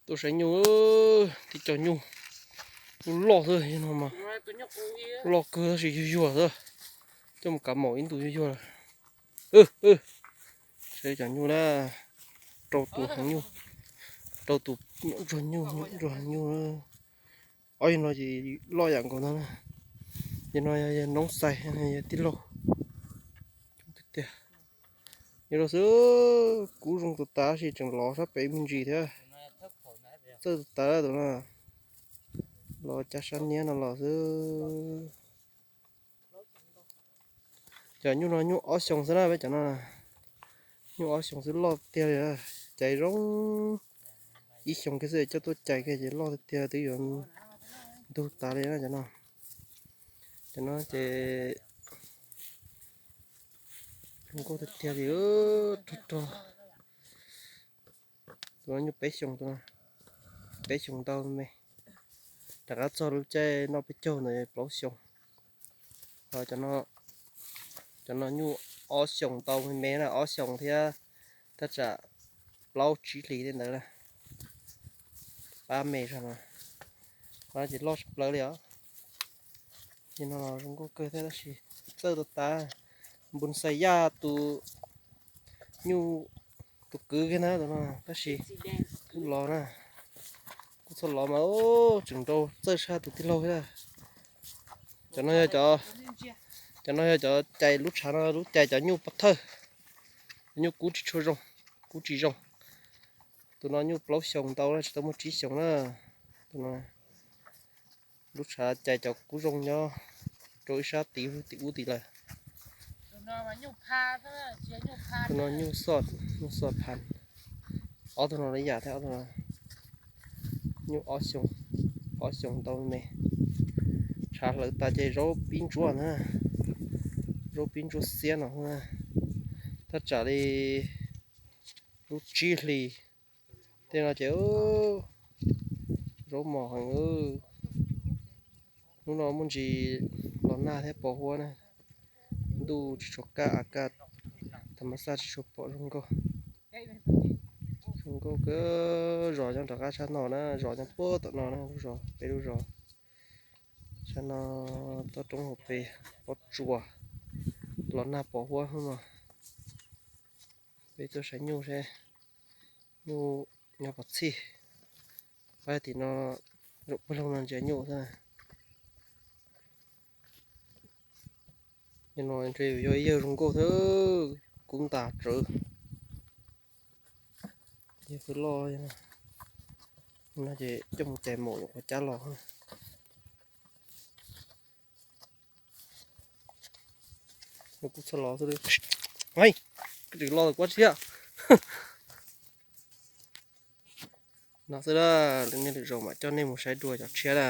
Tuaj saib nyuj, tib co nyuj, nyuj loj xwb no mas, loj kawg tab sis yuag yuag xwb. Coj mus kav maum ib ntus yuag yuag. Saib cov nyuj na, rau tus heev nyuj, rau tus ntsuag nyuj, ntsuag heev nyuj. Ob yawg no ces loj yam nkaus ntag na. Yawg no yog noob xais, yog tij laug. Coob tiag tiag. Yog los xwb, kub zoo tas tas sis tseem lov sab pem me ntsis thiab. Txawj tas tas tus no, los cab sab niab no los xwb. Cov nyuj no nyuj ob xyoos xwb na peb cov no. Nyuj ob xyoos xwb loj tiag li, cais zoo ib xyoos kiag xwb coj tuaj cais kiag ces loj tiag tiag twb yuav ntug tas li na cov no. Cov no ces zoo nkauj tiag tiag li, rog rog. Tus no nyuj peb xyoos, tus no peb xyoos ntau me, rov qab txog lub caij noj peb caug ntawd plaub xyoos. Cov no nyuj ob xyoos ntau me me na, ob xyoos thiab thaj tsam plaub tsib hlis tej ntawd na. Pab me zog no, ces loj tshaj plaws li os. Ces no los zoo nkauj kawg thiab tab sis txawj tas tas. Npus xais yaj tus nyuj, tus kwv kiag na tus no tab sis kuj los na, kuj txhob los mas tseem nrau txawj tshaj tus tij laug thiab. Cov no yog cov, cov no yog cov cais lub tshav no lub cais cov nyuj pov thawj, cov nyuj kub tsis tshua zoo, kub tsis zoo. Tus no nyuj plaub xyoos ntau na tsis tau muaj tsib xyoos na. Tus no lub tshav cais cov kub zoo nyob rau ib sab tid tim ub tim lawm. Tus no nyuj xoj, nyuj xoj phan. Ob tug no li yam thiab, ob tug no nyuj ob xyoos, ob xyoos ntau me. Tshav hlawv tas ces zaub pib ntsuab na, zaub pib ntsuab xiab no. Thaj tsam li lub tsib hlis tej no ces zaub mos heev. Hnub no muaj ntsis los nag thiab pos huab na, ntuj tsis tshua kaj av kaj, tas mas xaj tsis tshua pom zoo nkauj. Zoo nkauj kawg. Zos nyob rov qab sab no na, zos nyob puag tom no na, lub zos, peb lub zos sab no, toj roob hauv pes pob tsuas, los nag pos huab hnub no. Peb tuaj saib nyuj seb nyuj nyob pov txhij. Pab tim no zaum pawg loog no ntsia nyuj xwb. Yog no ntshe yog ib yawg zoo nkauj thiab, kub ntas tsawv. Yawg loj, no ces coj mus cais maum nyuam qhuav cab los. Kuj txhob los xwb, kuj tsis los kuab tshiab. No xwb na, nej lwm zaus mam coj nej mus saib dua cov tshiab na.